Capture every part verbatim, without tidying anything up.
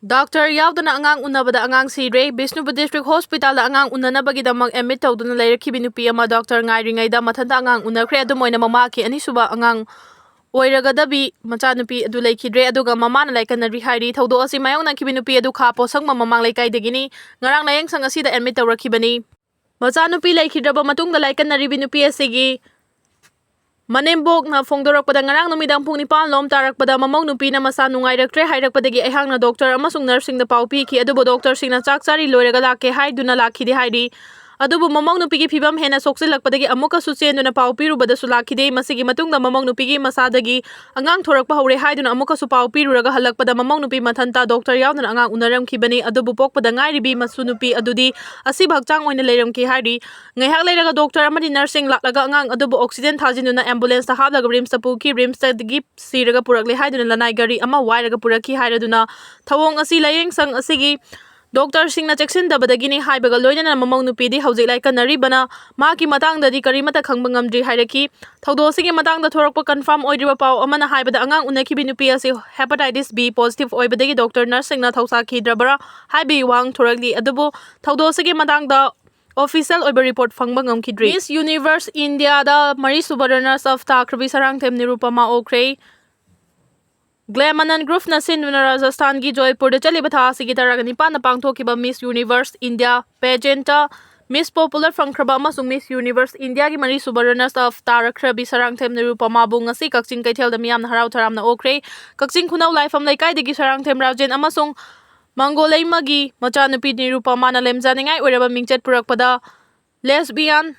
Doctor ꯌꯥꯎꯗꯅ ꯑꯉꯥꯡ ꯎꯅꯕꯗ ꯑꯉꯥꯡ ꯁꯤꯔꯦ꯫ ꯕꯤꯁꯅꯨꯄꯨꯔ ꯗꯤꯁꯇ꯭ꯔꯤꯛ ꯍꯣꯁꯄꯤꯇꯥꯜꯗ ꯑꯉꯥꯡ ꯎꯅꯅꯕꯒꯤꯗꯃꯛ ꯑꯦꯗꯃꯤꯠ ꯇꯧꯗꯨꯅ ꯂꯩꯔꯛꯈꯤꯕꯤ ꯅꯨꯄꯤ ꯑꯃ ꯗꯣꯛꯇꯔ ꯉꯥꯏꯔꯤꯉꯩꯗ ꯃꯊꯟꯇ ꯑꯉꯥꯡ ꯎꯅꯈ꯭ꯔꯦ꯫ ꯑꯗꯨꯝ ꯑꯣꯏꯅ ꯃꯃꯥꯒꯤ ꯑꯅꯤꯁꯨꯕ ꯑꯉꯥꯡ ꯑꯣꯏꯔꯒꯗꯕꯤ ꯃꯆꯥꯅꯨꯄꯤ ꯑꯗꯨ ꯂꯩꯈꯤꯗ꯭ꯔꯦ꯫ ꯑꯗꯨꯒ ꯃꯃꯥꯅ ꯂꯥꯏꯀꯠꯅꯔꯤ ꯍꯥꯏꯔꯤ꯫ ꯊꯧꯗꯣꯛ ꯑꯁꯤ ꯃꯥꯌꯣꯛꯅꯈꯤꯕꯤ ꯅꯨꯄꯤ ꯑꯗꯨ ꯈꯥ ꯄꯣꯠꯁꯪꯕꯝ ꯃꯃꯥꯡ ꯂꯩꯀꯥꯏꯗꯒꯤꯅꯤ꯫ ꯉꯔꯥꯡ ꯂꯥꯌꯦꯡꯁꯪ ꯑꯁꯤꯗ ꯑꯦꯗꯃꯤꯠ ꯇꯧꯔꯛꯈꯤꯕꯅꯤ꯫ ꯃꯆꯥꯅꯨꯄꯤ ꯂꯩꯈꯤꯗ꯭ꯔꯕ ꯃꯇꯨꯡꯗ ꯂꯥꯏꯀꯠꯅꯔꯤꯕꯤ ꯅꯨꯄꯤ ꯑꯁꯤꯒꯤ ꯃꯅꯦꯝꯕꯣꯛꯅ ꯐꯣꯡꯗꯣꯔꯛꯄꯗ, ꯉꯔꯥꯡ ꯅꯨꯃꯤꯗꯥꯡ ꯄꯨꯡ ꯅꯤꯄꯥꯟ ꯂꯣꯝ ꯇꯥꯔꯛꯄꯗ ꯃꯃꯧ ꯅꯨꯄꯤꯅ ꯃꯁꯥ ꯅꯨꯡꯉꯥꯏꯔꯛꯇ꯭ꯔꯦ ꯍꯥꯏꯔꯛꯄꯗꯒꯤ ꯑꯩꯍꯥꯛꯅ ꯗꯣꯛꯇꯔ ꯑꯃꯁꯨꯡ ꯅꯔꯁꯁꯤꯡꯗ ꯄꯥꯎ ꯄꯤꯈꯤ꯫ ꯑꯗꯨꯕꯨ ꯗꯣꯛꯇꯔꯁꯤꯡꯅ ꯆꯥꯛ ꯆꯥꯔꯤ ꯂꯣꯏꯔꯒ ꯂꯥꯛꯀꯦ ꯍꯥꯏꯗꯨꯅ ꯂꯥꯛꯈꯤꯗꯦ ꯍꯥꯏꯔꯤ꯫ ꯑꯗꯨꯕꯨ ꯃꯃꯧ ꯅꯨꯄꯤꯒꯤ ꯐꯤꯕꯝ ꯍꯦꯟꯅ ꯁꯣꯛꯆꯤꯜꯂꯛꯄꯗꯒꯤ ꯑꯃꯨꯛꯀꯁꯨ ꯆꯦꯟꯗꯨꯅ ꯄꯥꯎ ꯄꯤꯔꯨꯕꯗꯁꯨ ꯂꯥꯛꯈꯤꯗꯦ꯫ ꯃꯁꯤꯒꯤ ꯃꯇꯨꯡꯗ ꯃꯃꯧ ꯅꯨꯄꯤꯒꯤ ꯃꯁꯥꯗꯒꯤ ꯑꯉꯥꯡ ꯊꯣꯔꯛꯄ ꯍꯧꯔꯦ ꯍꯥꯏꯗꯨꯅ ꯑꯃꯨꯛꯀꯁꯨ ꯄꯥꯎ ꯄꯤꯔꯨꯔꯒ ꯍꯜꯂꯛꯄꯗ ꯃꯃꯧ ꯅꯨꯄꯤ ꯃꯊꯟꯇ ꯗꯣꯛꯇꯔ ꯌꯥꯎꯗꯅ ꯑꯉꯥꯡ ꯎꯅꯔꯝꯈꯤꯕꯅꯤ꯫ ꯑꯗꯨꯕꯨ ꯄꯣꯛꯄꯗ ꯉꯥꯏꯔꯤꯕꯤ ꯃꯁꯨ ꯅꯨꯄꯤ ꯑꯗꯨꯗꯤ ꯑꯁꯤꯕ ꯍꯛꯆꯥꯡ ꯑꯣꯏꯅ ꯂꯩꯔꯝꯈꯤ ꯍꯥꯏꯔꯤ꯫ ꯉꯥꯏꯍꯥꯛ ꯂꯩꯔꯒ ꯗꯣꯛꯇꯔ ꯑꯃꯗꯤ ꯅꯔꯁꯁꯤꯡ ꯂꯥꯛꯂꯒ ꯑꯉꯥꯡ ꯑꯗꯨꯕꯨ ꯑꯣꯛꯁꯤꯖꯦꯟ ꯊꯥꯖꯤꯟꯗꯨꯅ ꯑꯦꯝꯕꯨꯂꯦꯟꯁꯇ ꯍꯥꯞꯂꯒ ꯔꯤꯝꯁꯇ ꯄꯨꯈꯤ꯫ ꯔꯤꯝꯁꯇꯒꯤ ꯁꯤꯔꯒ ꯄꯨꯔꯛꯂꯦ ꯍꯥꯏꯗꯨꯅ ꯂꯅꯥꯏ ꯒꯥꯔꯤ ꯑꯃ ꯋꯥꯏꯔꯒ ꯄꯨꯔꯛꯈꯤ ꯍꯥꯏꯔꯗꯨꯅ ꯊꯧꯑꯣꯡ ꯑꯁꯤ ꯂꯥꯌꯦꯡꯁꯪ ꯑꯁꯤꯒꯤ ꯗꯣꯛꯇꯔꯁꯤꯡꯅ ꯆꯦꯛꯁꯤꯟꯗꯕꯗꯒꯤꯅꯤ ꯍꯥꯏꯕꯒ ꯂꯣꯏꯅꯅ ꯃꯃꯧ ꯅꯨꯄꯤꯗꯤ ꯍꯧꯖꯤꯛ ꯂꯥꯏꯀꯠꯅꯔꯤꯕꯅ ꯃꯍꯥꯛꯀꯤ ꯃꯇꯥꯡꯗꯗꯤ ꯀꯔꯤꯃꯠꯇ ꯈꯪꯕ ꯉꯝꯗ꯭ꯔꯤ ꯍꯥꯏꯔꯛꯈꯤ꯫ ꯊꯧꯗꯣꯛ ꯑꯁꯤꯒꯤ ꯃꯇꯥꯡꯗ ꯊꯣꯔꯛꯄ ꯀꯟꯐꯥꯔꯝ ꯑꯣꯏꯗ꯭ꯔꯤꯕ ꯄꯥꯎ ꯑꯃꯅ ꯍꯥꯏꯕꯗ, ꯑꯉꯥꯡ ꯎꯅꯈꯤꯕꯤ ꯅꯨꯄꯤ ꯑꯁꯤ ꯍꯦꯄꯥꯇꯥꯏꯇꯤꯁ ꯕꯤ ꯄꯣꯖꯤꯇꯤꯚ ꯑꯣꯏꯕꯗꯒꯤ ꯗꯣꯛꯇꯔ ꯅꯔꯁꯁꯤꯡꯅ ꯊꯧꯁꯥꯈꯤꯗ꯭ꯔꯕ꯭ꯔꯥ ꯍꯥꯏꯕꯒꯤ ꯋꯥꯍꯪ ꯊꯣꯔꯛꯂꯤ꯫ ꯑꯗꯨꯕꯨ ꯊꯧꯗꯣꯛ ꯑꯁꯤꯒꯤ ꯃꯇꯥꯡꯗ ꯑꯣꯐꯤꯁꯤꯌꯦꯜ ꯑꯣꯏꯕ ꯔꯤꯄꯣꯔꯠ ꯐꯪꯕ ꯉꯝꯈꯤꯗ꯭ꯔꯤ꯫ ꯃꯤꯁ ꯌꯨꯅꯤꯚꯔꯁ ꯏꯟꯗꯤꯌꯥꯗ ꯃꯔꯤꯁꯨꯕ ꯔꯅꯔꯁ ꯑꯞ ꯇꯥꯈ꯭ꯔꯕꯤ ꯁꯔꯥꯡꯊꯦꯝ ꯅꯤꯔꯨꯄꯃꯥ ꯑꯣꯛꯈ꯭ꯔꯦ꯫ ꯒ꯭ꯂꯦꯝ ꯑꯅꯟ ꯒ꯭ꯔꯨꯞꯅ ꯁꯤꯟꯗꯨꯅ ꯔꯥꯖꯁꯊꯥꯟꯒꯤ ꯖꯣꯏꯄꯨꯔꯗ ꯆꯠꯂꯤꯕ ꯊꯥ ꯑꯁꯤꯒꯤ ꯇꯔꯥꯒ ꯅꯤꯄꯥꯟꯗ ꯄꯥꯡꯊꯣꯛꯈꯤꯕ ꯃꯤꯁ ꯌꯨꯅꯤꯚꯔꯁ ꯏꯟꯗꯤꯌꯥ ꯄꯦꯖꯦꯟꯇ ꯃꯤꯁ ꯄꯣꯄꯨꯂꯔ ꯐꯪꯈ꯭ꯔꯕ ꯑꯃꯁꯨꯡ ꯃꯤꯁ ꯌꯨꯅꯤꯚꯔꯁ ꯏꯟꯗꯤꯌꯥꯒꯤ ꯃꯔꯤꯁꯨꯕ ꯔꯅꯔꯁ ꯑꯞ ꯇꯥꯔꯛꯈ꯭ꯔꯕꯤ ꯁꯔꯥꯡꯊꯦꯝ ꯅꯤꯔꯨꯄꯃꯥꯕꯨ ꯉꯁꯤ ꯀꯛꯆꯤꯡ ꯀꯩꯊꯦꯜꯗ ꯃꯤꯌꯥꯝꯅ ꯍꯔꯥꯎ ꯊꯔꯥꯝꯅ ꯑꯣꯛꯈ꯭ꯔꯦ꯫ ꯀꯛꯆꯤꯡ ꯈꯨꯅꯧ ꯂꯥꯏꯐꯝ ꯂꯩꯀꯥꯏꯗꯒꯤ ꯁꯔꯥꯡꯊꯦꯝ ꯔꯥꯖꯦꯟ ꯑꯃꯁꯨꯡ ꯃꯪꯒꯣꯂꯩꯃꯒꯤ ꯃꯆꯥꯅꯨꯄꯤ ꯅꯤꯔꯨꯄꯃꯥꯅ ꯂꯦꯝꯖꯅꯤꯡꯉꯥꯏ ꯑꯣꯏꯔꯕ ꯃꯤꯡꯆꯠ ꯄꯨꯔꯛꯄꯗ ꯂꯦꯁꯕꯤꯌꯥꯟ,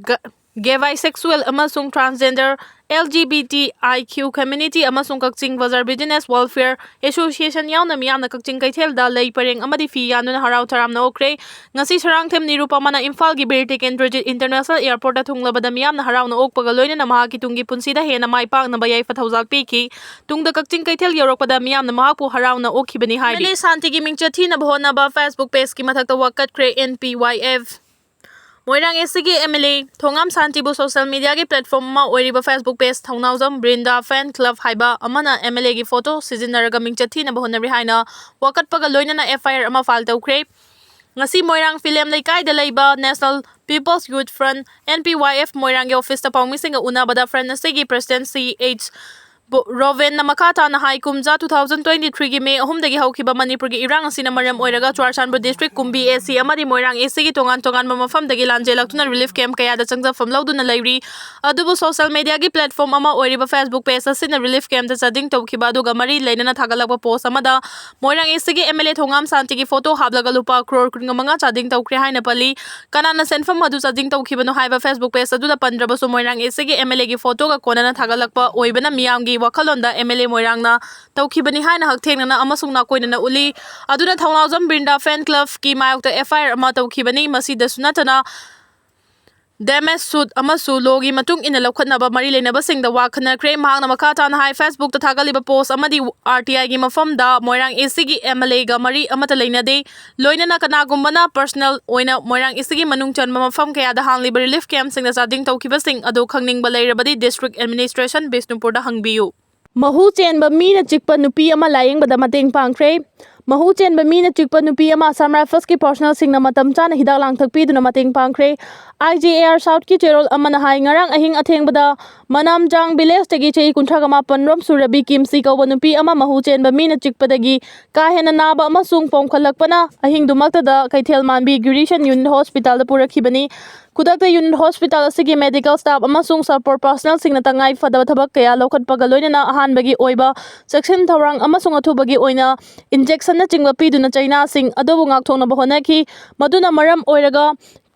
ꯒ-, ꯒꯦ ꯕꯥꯏꯁꯦꯛꯁꯨꯑꯦꯜ ꯑꯃꯁꯨꯡ transgender, L G B T I Q community ꯑꯃꯁꯨꯡ ꯀꯛꯆꯤꯡ ꯕꯖꯥꯔ ꯕꯤꯖꯤꯅꯦꯁ ꯋꯦꯜꯐꯤꯌꯔ ꯑꯦꯁꯣꯁꯤꯌꯦꯁꯟ ꯌꯥꯎꯅ ꯃꯤꯌꯥꯝꯅ ꯀꯛꯆꯤꯡ ꯀꯩꯊꯦꯜꯗ ꯂꯩ ꯄꯔꯦꯡ ꯑꯃꯗꯤ ꯐꯤ ꯌꯥꯟꯗꯨꯅ ꯍꯔꯥꯎ ꯊꯔꯥꯝꯅ ꯑꯣꯛꯈ꯭ꯔꯦ꯫ ꯉꯁꯤ ꯁꯔꯥꯡꯊꯦꯝ ꯅꯤꯔꯨꯄꯃꯥꯅ ꯏꯝꯐꯥꯜꯒꯤ ꯕꯤꯔ ꯇꯤꯀꯦꯟꯗ꯭ꯔꯖꯤꯠ ꯏꯟꯇꯔꯅꯦꯁꯅꯦꯜ ꯑꯦꯌꯔꯄꯣꯔꯠꯇ ꯊꯨꯡꯂꯕꯗ ꯃꯤꯌꯥꯝꯅ ꯍꯔꯥꯎꯅ ꯑꯣꯛꯄꯒ ꯂꯣꯏꯅꯅ ꯃꯍꯥꯛꯀꯤ ꯇꯨꯡꯒꯤ ꯄꯨꯟꯁꯤꯗ ꯍꯦꯟꯅ ꯃꯥꯏ ꯄꯥꯛꯅꯕ ꯌꯥꯏꯐ ꯊꯧꯖꯥꯜ ꯄꯤꯈꯤ꯫ ꯇꯨꯡꯗ ꯀꯛꯆꯤꯡ ꯀꯩꯊꯦꯜ ꯌꯧꯔꯛꯄꯗ ꯃꯤꯌꯥꯝꯅ ꯃꯍꯥꯛꯄꯨ ꯍꯔꯥꯎꯅ ꯑꯣꯛꯈꯤꯕꯅꯤ ꯍꯥꯏꯔꯤ꯫ ꯑꯦꯝ ꯑꯦꯜ ꯑꯦ ꯁꯥꯟꯇꯤꯒꯤ ꯃꯤꯡꯆꯠ ꯊꯤꯅꯕ ꯍꯣꯠꯅꯕ ꯐꯦꯁꯕꯨꯛ ꯄꯦꯖꯀꯤ ꯃꯊꯛꯇ ꯋꯥꯀꯠꯈ꯭ꯔꯦ ꯑꯦꯟ ꯄꯤ ꯋꯥꯏ ꯑꯦꯐ꯫ ꯃꯣꯏꯔꯥꯡ ꯑꯦꯁ ꯁꯤꯒꯤ ꯑꯦꯝ ꯑꯦꯜ ꯑꯦ ꯊꯣꯉꯥꯝ ꯁꯥꯟꯇꯤꯕꯨ ꯁꯣꯁꯤꯌꯦꯜ ꯃꯤꯗꯤꯌꯥꯒꯤ ꯄ꯭ꯂꯦꯠꯐꯣꯔꯝ ꯑꯃ ꯑꯣꯏꯔꯤꯕ Facebook page Thounaojam Brinda fan club ꯍꯥꯏꯕ ꯑꯃꯅ ꯑꯦꯝ ꯑꯦꯜ ꯑꯦꯒꯤ ꯐꯣꯇꯣ ꯁꯤꯖꯤꯟꯅꯔꯒ ꯃꯤꯡꯆꯠ ꯊꯤꯅꯕ ꯍꯣꯠꯅꯔꯤ ꯍꯥꯏꯅ ꯋꯥꯀꯠꯄꯒ ꯂꯣꯏꯅꯅ ꯑꯦꯐ ꯑꯥꯏ ꯑꯥꯔ ꯑꯃ ꯐꯥꯏꯜ ꯇꯧꯈ꯭ꯔꯦ꯫ ꯉꯁꯤ ꯃꯣꯏꯔꯥꯡ ꯐꯤꯂꯦꯝ ꯂꯩꯀꯥꯏꯗ ꯂꯩꯕ National People's Youth Front, N P Y F, ꯃꯣꯏꯔꯥꯡꯒꯤ ꯑꯣꯐꯤꯁꯇ ꯄꯥꯎꯃꯤꯁꯤꯡꯒ ꯎꯅꯕꯗ ꯐ꯭ꯔꯟꯠ ꯑꯁꯤꯒꯤ ꯄ꯭ꯔꯦꯁꯤꯗꯦꯟꯠ ꯁꯤ ꯑꯩꯆ ꯕꯣ-, ꯔꯣꯕꯦꯟꯅ ꯃꯈꯥ ꯇꯥꯅ ꯍꯥꯏ, ꯀꯨꯝꯖꯥ two thousand twenty-three-ꯒꯤ ꯃꯦ ꯑꯍꯨꯝꯗꯒꯤ ꯍꯧꯈꯤꯕ ꯃꯅꯤꯄꯨꯔꯒꯤ ꯏꯔꯥꯡ ꯑꯁꯤꯅ ꯃꯔꯝ ꯑꯣꯏꯔꯒ ꯆꯨꯔꯥꯆꯥꯟꯄꯨꯔ ꯗꯤꯁꯇ꯭ꯔꯤꯛ, ꯀꯨꯝꯕꯤ ꯑꯦ ꯁꯤ ꯑꯃꯗꯤ ꯃꯣꯏꯔꯥꯡ ꯑꯦ ꯁꯤꯒꯤ ꯇꯣꯉꯥꯟ ꯇꯣꯉꯥꯟꯕ ꯃꯐꯝꯗꯒꯤ ꯂꯥꯟꯖꯦꯜꯂꯛꯇꯨꯅ ꯔꯤꯂꯤꯐ ꯀꯦꯝꯞ ꯀꯌꯥꯗ ꯆꯪꯖꯐꯝ ꯂꯧꯗꯨꯅ ꯂꯩꯔꯤ꯫ ꯑꯗꯨꯕꯨ ꯁꯣꯁꯤꯌꯦꯜ ꯃꯤꯗꯤꯌꯥꯒꯤ ꯄ꯭ꯂꯦꯠꯐꯣꯔꯝ ꯑꯃ ꯑꯣꯏꯔꯤꯕ ꯐꯦꯁꯕꯨꯛ ꯄꯦꯖ ꯑꯁꯤꯅ ꯔꯤꯂꯤꯐ ꯀꯦꯝꯞꯇ ꯆꯥꯗꯤꯡ ꯇꯧꯈꯤꯕ ꯑꯗꯨꯒ ꯃꯔꯤ ꯂꯩꯅꯅ ꯊꯥꯒꯠꯂꯛꯄ ꯄꯣꯁ ꯑꯃꯗ ꯃꯣꯏꯔꯥꯡ ꯑꯦ ꯁꯤꯒꯤ ꯑꯦꯝ ꯑꯦꯜ ꯑꯦ ꯊꯣꯉꯥꯝ ꯁꯥꯟꯇꯤꯒꯤ ꯐꯣꯇꯣ ꯍꯥꯞꯂꯒ ꯂꯨꯄꯥ ꯀ꯭ꯔꯣꯔ ꯀꯨꯟꯃꯉꯥ ꯆꯥꯗꯤꯡ ꯇꯧꯈ꯭ꯔꯦ ꯍꯥꯏꯅ ꯄꯜꯂꯤ꯫ ꯀꯅꯥꯅ ꯁꯦꯟꯐꯝ ꯑꯗꯨ ꯆꯥꯗꯤꯡ ꯇꯧꯈꯤꯕꯅꯣ ꯍꯥꯏꯕ ꯐꯦꯁꯕꯨꯛ ꯄꯦꯖ ꯑꯗꯨꯗ ꯄꯟꯗ꯭ꯔꯕꯁꯨ, ꯃꯣꯏꯔꯥꯡ ꯑꯦ ꯁꯤꯒꯤ ꯑꯦꯝ ꯑꯦꯜ ꯑꯦꯒꯤ ꯐꯣꯇꯣꯒ ꯀꯣꯟꯅꯅ ꯊꯥꯒꯠꯂꯛꯄ ꯑꯣꯏꯕꯅ ꯃꯤꯌꯥꯝꯒꯤ ꯋꯥꯈꯜꯂꯣꯟꯗ ꯑꯦꯝ ꯑꯦꯜ ꯑꯦ ꯃꯣꯏꯔꯥꯡꯅ ꯇꯧꯈꯤꯕꯅꯤ ꯍꯥꯏꯅ ꯍꯛꯊꯦꯡꯅꯅ ꯑꯃꯁꯨꯡ ꯅꯥꯀꯣꯏꯅꯅ ꯎꯠꯂꯤ꯫ ꯑꯗꯨꯅ ꯊꯧꯅꯥꯎꯖꯝ ꯕ꯭ꯔꯤꯟꯗꯥ ꯐꯦꯟ ꯀ꯭ꯂꯕꯀꯤ ꯃꯥꯌꯣꯛꯇ ꯑꯦꯐ ꯑꯥꯏ ꯑꯥꯔ ꯑꯃ ꯇꯧꯈꯤꯕꯅꯤ꯫ ꯃꯁꯤꯗꯁꯨ ꯅꯠꯇꯅ ꯗꯦꯃꯦꯖ ꯁꯨꯠ ꯑꯃꯁꯨ ꯂꯣꯒꯤ ꯃꯇꯨꯡ ꯏꯟꯅ ꯂꯧꯈꯠꯅꯕ ꯃꯔꯤ ꯂꯩꯅꯕꯁꯤꯡꯗ ꯋꯥ ꯈꯟꯅꯈ꯭ꯔꯦ꯫ ꯃꯍꯥꯛꯅ ꯃꯈꯥ ꯇꯥꯅ ꯍꯥꯏ, ꯐꯦꯁꯕꯨꯛꯇ ꯊꯥꯒꯠꯂꯤꯕ ꯄꯣꯁ ꯑꯃꯗꯤ ꯑꯥꯔ ꯇꯤ ꯑꯥꯏꯒꯤ ꯃꯐꯝꯗ ꯃꯣꯏꯔꯥꯡ ꯑꯦ ꯁꯤꯒꯤ ꯑꯦꯝ ꯑꯦꯜ ꯑꯦꯒ ꯃꯔꯤ ꯑꯃꯠꯇ ꯂꯩꯅꯗꯦ꯫ ꯂꯣꯏꯅꯅ ꯀꯅꯥꯒꯨꯝꯕꯅ ꯄꯔꯁꯅꯦꯜ ꯑꯣꯏꯅ ꯃꯣꯏꯔꯥꯡ ꯑꯦ ꯁꯤꯒꯤ ꯃꯅꯨꯡ ꯆꯟꯕ ꯃꯐꯝ ꯀꯌꯥꯗ ꯍꯥꯡꯂꯤꯕ ꯔꯤꯂꯤꯐ ꯀꯦꯝꯞꯁꯤꯡꯗ ꯆꯥꯗꯤꯡ ꯇꯧꯈꯤꯕꯁꯤꯡ ꯑꯗꯨ ꯈꯪꯅꯤꯡꯕ ꯂꯩꯔꯕꯗꯤ ꯗꯤꯁꯇ꯭ꯔꯤꯛ ꯑꯦꯗꯃꯤꯅꯤꯁꯇ꯭ꯔꯦꯁꯟ ꯕꯤꯁꯅꯨꯄꯨꯔꯗ ꯍꯪꯕꯤꯌꯨ꯫ ꯃꯍꯨ ꯆꯦꯟꯕ ꯃꯤꯅ ꯆꯤꯛꯄ ꯅꯨꯄꯤ ꯑꯃ ꯂꯥꯌꯦꯡꯕꯗ ꯃꯇꯦꯡ ꯄꯥꯡꯈ꯭ꯔꯦ꯫ ꯃꯍꯨ ꯆꯦꯟꯕ ꯃꯤꯅ ꯆꯤꯛꯄ ꯅꯨꯄꯤ ꯑꯃ ꯑꯁꯥꯝ ꯔꯥꯏꯐꯜꯁꯀꯤ ꯄꯔꯁꯅꯦꯜꯁꯤꯡꯅ ꯃꯇꯝ ꯆꯥꯅ ꯍꯤꯗꯥꯛ ꯂꯥꯡꯊꯛ ꯄꯤꯗꯨꯅ ꯃꯇꯦꯡ ꯄꯥꯡꯈ꯭ꯔꯦ꯫ ꯑꯥꯏ ꯖꯤ ꯑꯦ ꯑꯥꯔ ꯁꯥꯎꯠꯀꯤ ꯆꯦꯔꯣꯜ ꯑꯃꯅ ꯍꯥꯏ, ꯉꯔꯥꯡ ꯑꯍꯤꯡ ꯑꯊꯦꯡꯕꯗ ꯃꯅꯥꯝꯖꯥꯡ ꯚꯤꯂꯦꯖꯇꯒꯤ ꯆꯍꯤ ꯀꯨꯟꯊ꯭ꯔꯥ ꯃꯥꯄꯟ ꯔꯣꯝ ꯁꯨꯔꯕꯤ ꯀꯤꯝꯁꯤ ꯀꯧꯕ ꯅꯨꯄꯤ ꯑꯃ ꯃꯍꯨ ꯆꯦꯟꯕ ꯃꯤꯅ ꯆꯤꯛꯄꯗꯒꯤ ꯀꯥ ꯍꯦꯟꯅ ꯅꯥꯕ ꯑꯃꯁꯨꯡ ꯄꯣꯝꯈꯠꯂꯛꯄꯅ ꯑꯍꯤꯡꯗꯨꯃꯛꯇꯗ ꯀꯩꯊꯦꯜ ꯃꯥꯟꯕꯤ ꯒ꯭ꯔꯤꯁꯟ ꯌꯨꯅꯤꯠ ꯍꯣꯁꯄꯤꯇꯥꯜꯗ ꯄꯨꯔꯛꯈꯤꯕꯅꯤ꯫ ꯈꯨꯗꯛꯇ ꯌꯨꯅꯤꯠ ꯍꯣꯁꯄꯤꯇꯥꯜ ꯑꯁꯤꯒꯤ ꯃꯦꯗꯤꯀꯦꯜ ꯁ꯭ꯇꯥꯐ ꯑꯃꯁꯨꯡ ꯁꯄꯣꯔꯠ ꯄꯔꯁꯅꯦꯜꯁꯤꯡꯅ ꯇꯉꯥꯏ ꯐꯗꯕ ꯊꯕꯛ ꯀꯌꯥ ꯂꯧꯈꯠꯄꯒ ꯂꯣꯏꯅꯅ ꯑꯍꯥꯟꯕꯒꯤ ꯑꯣꯏꯕ ꯆꯦꯛꯁꯤꯟ ꯊꯧꯔꯥꯡ ꯑꯃꯁꯨꯡ ꯑꯊꯨꯕꯒꯤ ꯑꯣꯏꯅ ꯏꯟꯖꯦꯛꯁꯟꯅꯆꯤꯡꯕ ꯄꯤꯗꯨꯅ ꯆꯩꯅꯥꯁꯤꯡ ꯑꯗꯨꯕꯨ ꯉꯥꯛꯊꯣꯛꯅꯕ ꯍꯣꯠꯅꯈꯤ꯫ ꯃꯗꯨꯅ ꯃꯔꯝ ꯑꯣꯏꯔꯒ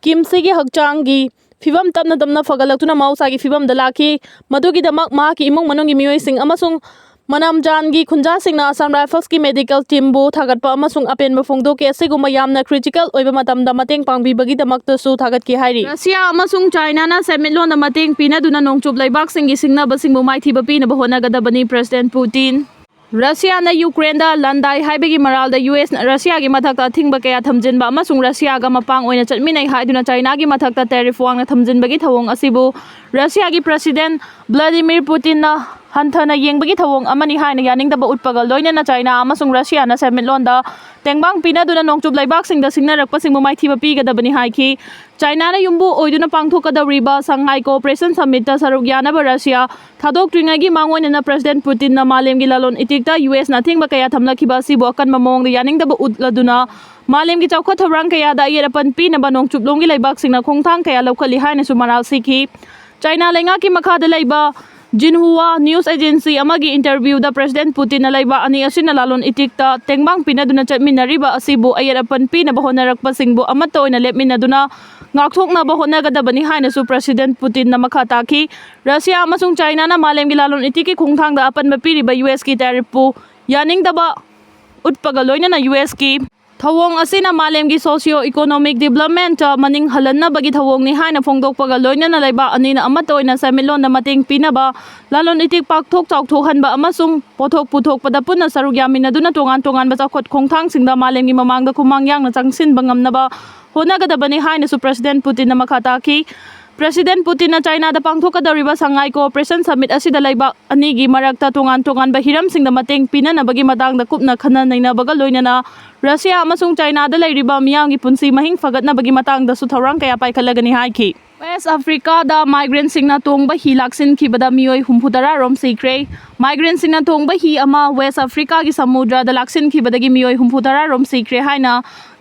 ꯀꯤꯝꯁꯤꯒꯤ ꯍꯛꯆꯥꯡꯒꯤ ꯐꯤꯕꯝ ꯇꯞꯅ ꯇꯞꯅ ꯐꯒꯠꯂꯛꯇꯨꯅ ꯃꯍꯧꯁꯥꯒꯤ ꯐꯤꯕꯝꯗ ꯂꯥꯛꯈꯤ꯫ ꯃꯗꯨꯒꯤꯗꯃꯛ ꯃꯍꯥꯛꯀꯤ ꯏꯃꯨꯡ ꯃꯅꯨꯡꯒꯤ ꯃꯤꯑꯣꯏꯁꯤꯡ ꯑꯃꯁꯨꯡ ꯃꯅꯥꯝꯖꯥꯟꯒꯤ ꯈꯨꯟꯖꯥꯁꯤꯡꯅ ꯑꯁꯥꯝ ꯔꯥꯏꯐꯜꯁꯀꯤ ꯃꯦꯗꯤꯀꯦꯜ ꯇꯤꯝꯕꯨ ꯊꯥꯒꯠꯄ ꯑꯃꯁꯨꯡ ꯑꯄꯦꯟꯕ ꯐꯣꯡꯗꯣꯛꯈꯤ꯫ ꯑꯁꯤꯒꯨꯝꯕ ꯌꯥꯝꯅ ꯀ꯭ꯔꯤꯇꯤꯀꯦꯜ ꯑꯣꯏꯕ ꯃꯇꯝꯗ ꯃꯇꯦꯡ ꯄꯥꯡꯕꯤꯕꯒꯤꯗꯃꯛꯇꯁꯨ ꯊꯥꯒꯠꯈꯤ ꯍꯥꯏꯔꯤ꯫ ꯔꯁꯤꯌꯥ ꯑꯃꯁꯨꯡ ꯆꯥꯏꯅꯥꯅ ꯁꯦꯟꯃꯤꯠꯂꯣꯟꯗ ꯃꯇꯦꯡ ꯄꯤꯅꯗꯨꯅ ꯅꯣꯡꯆꯨꯞ ꯂꯩꯕꯥꯛꯁꯤꯡꯒꯤ ꯁꯤꯡꯅꯕꯁꯤꯡꯕꯨ ꯃꯥꯏꯊꯤꯕ ꯄꯤꯅꯕ ꯍꯣꯠꯅꯒꯗꯕꯅꯤ, ꯄ꯭ꯔꯦꯁꯤꯗꯦꯟꯠ ꯄꯨꯇꯤꯟ꯫ ꯔꯁꯤꯌꯥꯅ ꯌꯨꯀ꯭ꯔꯦꯟꯗ ꯂꯥꯟꯗꯥꯏ ꯍꯥꯏꯕꯒꯤ ꯃꯔꯥꯜꯗ ꯌꯨ ꯑꯦꯁꯅ ꯔꯁꯤꯌꯥꯒꯤ ꯃꯊꯛꯇ ꯑꯊꯤꯡꯕ ꯀꯌꯥ ꯊꯝꯖꯤꯟꯕ ꯑꯃꯁꯨꯡ ꯔꯁꯤꯌꯥꯒ ꯃꯄꯥꯡ ꯑꯣꯏꯅ ꯆꯠꯃꯤꯟꯅꯩ ꯍꯥꯏꯗꯨꯅ ꯆꯥꯏꯅꯥꯒꯤ ꯃꯊꯛꯇ ꯇꯦꯔꯤꯐ ꯋꯥꯡꯅ ꯊꯝꯖꯤꯟꯕꯒꯤ ꯊꯧꯑꯣꯡ ꯑꯁꯤꯕꯨ ꯔꯁꯤꯌꯥꯒꯤ ꯄ꯭ꯔꯁꯤꯗꯦꯟ ꯚ꯭ꯂꯥꯗꯤꯃꯤꯔ ꯄꯨꯇꯤꯟꯅ ꯍꯟꯊꯅ ꯌꯦꯡꯕꯒꯤ ꯊꯧꯑꯣꯡ ꯑꯃꯅꯤ ꯍꯥꯏꯅ ꯌꯥꯅꯤꯡꯗꯕ ꯎꯠꯄꯒ ꯂꯣꯏꯅꯅ ꯆꯥꯏꯅꯥ ꯑꯃꯁꯨꯡ ꯔꯁꯤꯌꯥꯅ ꯁꯦꯟꯃꯤꯠꯂꯣꯟꯗ ꯇꯦꯡꯕꯥꯡ ꯄꯤꯅꯗꯨꯅ ꯅꯣꯡꯆꯨꯞ ꯂꯩꯕꯥꯛꯁꯤꯡꯗ ꯁꯤꯡꯅꯔꯛꯄꯁꯤꯡꯕꯨ ꯃꯥꯏꯊꯤꯕ ꯄꯤꯒꯗꯕꯅꯤ ꯍꯥꯏꯈꯤ꯫ ꯆꯥꯏꯅꯥꯅ ꯌꯨꯝꯕꯨ ꯑꯣꯏꯗꯨꯅ ꯄꯥꯡꯊꯣꯛꯀꯗꯧꯔꯤꯕ ꯁꯪꯍꯥꯏ ꯀꯣꯑꯣꯄꯔꯦꯁꯟ ꯁꯝꯃꯤꯠꯇ ꯁꯔꯨꯛ ꯌꯥꯅꯕ ꯔꯁꯤꯌꯥ ꯊꯥꯗꯣꯛꯇ꯭ꯔꯤꯉꯩꯒꯤ ꯃꯥꯡꯑꯣꯏꯅꯅ ꯄ꯭ꯔꯁꯤꯗꯦꯟ ꯄꯨꯇꯤꯟꯅ ꯃꯥꯂꯦꯝꯒꯤ ꯂꯂꯣꯟ ꯏꯇꯤꯛꯇ ꯌꯨ ꯑꯦꯁꯅ ꯑꯊꯤꯡꯕ ꯀꯌꯥ ꯊꯝꯂꯛꯈꯤꯕ ꯑꯁꯤꯕꯨ ꯑꯀꯟꯕ ꯃꯑꯣꯡꯗ ꯌꯥꯅꯤꯡꯗꯕ ꯎꯠꯂꯗꯨꯅ ꯃꯥꯂꯦꯝꯒꯤ ꯆꯥꯎꯈꯠ ꯊꯧꯔꯥꯡ ꯀꯌꯥꯗ ꯑꯌꯦꯠ ꯑꯄꯟ ꯄꯤꯅꯕ ꯅꯣꯡꯆꯨꯞꯂꯣꯝꯒꯤ ꯂꯩꯕꯥꯛꯁꯤꯡꯅ ꯈꯣꯡꯊꯥꯡ ꯀꯌꯥ ꯂꯧꯈꯠꯂꯤ ꯍꯥꯏꯅꯁꯨ ꯃꯔꯥꯜ ꯁꯤꯈꯤ꯫ ꯆꯥꯏꯅꯥ ꯂꯩꯉꯥꯛꯀꯤ ꯃꯈꯥꯗ ꯂꯩꯕ ꯖꯤꯟꯍꯨꯋꯥ ꯅ꯭ꯌꯨꯁ ꯑꯦꯖꯦꯟꯁꯤ ꯑꯃꯒꯤ ꯏꯟꯇꯔꯚ꯭ꯌꯨꯗ ꯄ꯭ꯔꯁꯤꯗꯦꯟ ꯄꯨꯇꯤꯟꯅ ꯂꯩꯕꯥꯛ ꯑꯅꯤ ꯑꯁꯤꯅ ꯂꯂꯣꯟ ꯏꯇꯤꯛꯇ ꯇꯦꯡꯕꯥꯡ ꯄꯤꯅꯗꯨꯅ ꯆꯠꯃꯤꯟꯅꯔꯤꯕ ꯑꯁꯤꯕꯨ ꯑꯌꯦꯠ ꯑꯄꯟ ꯄꯤꯅꯕ ꯍꯣꯠꯅꯔꯛꯄꯁꯤꯡꯕꯨ ꯑꯃꯠꯇ ꯑꯣꯏꯅ ꯂꯦꯞꯃꯤꯟꯅꯗꯨꯅ ꯉꯥꯛꯊꯣꯛꯅꯕ ꯍꯣꯠꯅꯒꯗꯕꯅꯤ ꯍꯥꯏꯅꯁꯨ ꯄ꯭ꯔꯁꯤꯗꯦꯟ ꯄꯨꯇꯤꯟꯅ ꯃꯈꯥ ꯇꯥꯈꯤ꯫ ꯔꯁꯤꯌꯥ ꯑꯃꯁꯨꯡ ꯆꯥꯏꯅꯥꯅ ꯃꯥꯂꯦꯝꯒꯤ ꯂꯂꯣꯟ ꯏꯇꯤꯛꯀꯤ ꯈꯣꯡꯊꯥꯡꯗ ꯑꯄꯟꯕ ꯄꯤꯔꯤꯕ ꯌꯨ ꯑꯦꯁꯀꯤ ꯇꯦꯔꯤꯐꯄꯨ ꯌꯥꯅꯤꯡꯗꯕ ꯎꯠꯄꯒ ꯂꯣꯏꯅꯅ ꯌꯨ ꯑꯦꯁꯀꯤ ꯊꯧꯑꯣꯡ ꯑꯁꯤꯅ ꯃꯥꯂꯦꯝꯒꯤ ꯁꯣꯁꯤꯌꯣ ꯏꯀꯣꯅꯣꯃꯤꯛ ꯗꯤꯕ꯭ꯂꯞꯃꯦꯟꯇ ꯃꯅꯤꯡ ꯍꯜꯍꯟꯅꯕꯒꯤ ꯊꯧꯑꯣꯡꯅꯤ ꯍꯥꯏꯅ ꯐꯣꯡꯗꯣꯛꯄꯒ ꯂꯣꯏꯅꯅ ꯂꯩꯕꯥꯛ ꯑꯅꯤꯅ ꯑꯃꯠꯇ ꯑꯣꯏꯅ ꯁꯦꯟꯃꯤꯠꯂꯣꯟꯗ ꯃꯇꯦꯡ ꯄꯤꯅꯕ, ꯂꯂꯣꯟ ꯏꯇꯤꯛ ꯄꯥꯛꯊꯣꯛ ꯆꯥꯎꯊꯣꯛꯍꯟꯕ ꯑꯃꯁꯨꯡ ꯄꯣꯠꯊꯣꯛ ꯄꯨꯊꯣꯛꯄꯗ ꯄꯨꯟꯅ ꯁꯔꯨꯛ ꯌꯥꯃꯤꯟꯅꯗꯨꯅ ꯇꯣꯉꯥꯟ ꯇꯣꯉꯥꯟꯕ ꯆꯥꯎꯈꯠ ꯈꯣꯡꯊꯥꯡꯁꯤꯡꯗ ꯃꯥꯂꯦꯝꯒꯤ ꯃꯃꯥꯡꯗ ꯈꯨꯃꯥꯡ ꯌꯥꯡꯅ ꯆꯪꯁꯤꯟꯕ ꯉꯝꯅꯕ ꯍꯣꯠꯅꯒꯗꯕꯅꯤ ꯍꯥꯏꯅꯁꯨ ꯄ꯭ꯔꯁꯤꯗꯦꯟ ꯄꯨꯇꯤꯟꯅ ꯃꯈꯥ ꯇꯥꯈꯤ꯫ ꯄ꯭ꯔꯁꯤꯗꯦꯟ ꯄꯨꯇꯤꯟꯅ ꯆꯥꯏꯅꯥꯗ ꯄꯥꯡꯊꯣꯛꯀꯗꯧꯔꯤꯕ ꯁꯉꯥꯏ ꯀꯣꯑꯣꯄꯔꯦꯁꯟ ꯁꯃꯤꯠ ꯑꯁꯤꯗ ꯂꯩꯕꯥꯛ ꯑꯅꯤꯒꯤ ꯃꯔꯛꯇ ꯇꯣꯉꯥꯟ ꯇꯣꯉꯥꯟꯕ ꯍꯤꯔꯝꯁꯤꯡꯗ ꯃꯇꯦꯡ ꯄꯤꯅꯅꯕꯒꯤ ꯃꯇꯥꯡꯗ ꯀꯨꯞꯅ ꯈꯟꯅ ꯅꯩꯅꯕꯒ ꯂꯣꯏꯅꯅ ꯔꯁꯤꯌꯥ ꯑꯃꯁꯨꯡ ꯆꯥꯏꯅꯥꯗ ꯂꯩꯔꯤꯕ ꯃꯤꯌꯥꯝꯒꯤ ꯄꯨꯟꯁꯤ ꯃꯍꯤꯡ ꯐꯒꯠꯅꯕꯒꯤ ꯃꯇꯥꯡꯗꯁꯨ ꯊꯧꯔꯥꯡ ꯀꯌꯥ ꯄꯥꯏꯈꯠꯂꯒꯅꯤ ꯍꯥꯏꯈꯤ꯫ ꯋꯦꯁ ꯑꯐ꯭ꯔꯤꯀꯥꯗ ꯃꯥꯏꯒ꯭ꯔꯦꯟꯁꯤꯡꯅ ꯇꯣꯡꯕ ꯍꯤ ꯂꯥꯛꯁꯤꯟꯈꯤꯕꯗ ꯃꯤꯑꯣꯏ ꯍꯨꯝꯐꯨ ꯇꯔꯥ ꯔꯣꯝ ꯁꯤꯈ꯭ꯔꯦ꯫ ꯃꯥꯏꯒ꯭ꯔꯦꯟꯁꯤꯡꯅ ꯇꯣꯡꯕ ꯍꯤ ꯑꯃ ꯋꯦꯁ ꯑꯐ꯭ꯔꯤꯀꯥꯒꯤ ꯁꯃꯨꯗ꯭ꯔꯗ ꯂꯥꯛꯁꯤꯟꯈꯤꯕꯗꯒꯤ ꯃꯤꯑꯣꯏ ꯍꯨꯝꯐꯨ ꯇꯔꯥ ꯔꯣꯝ ꯁꯤꯈ꯭ꯔꯦ ꯍꯥꯏꯅ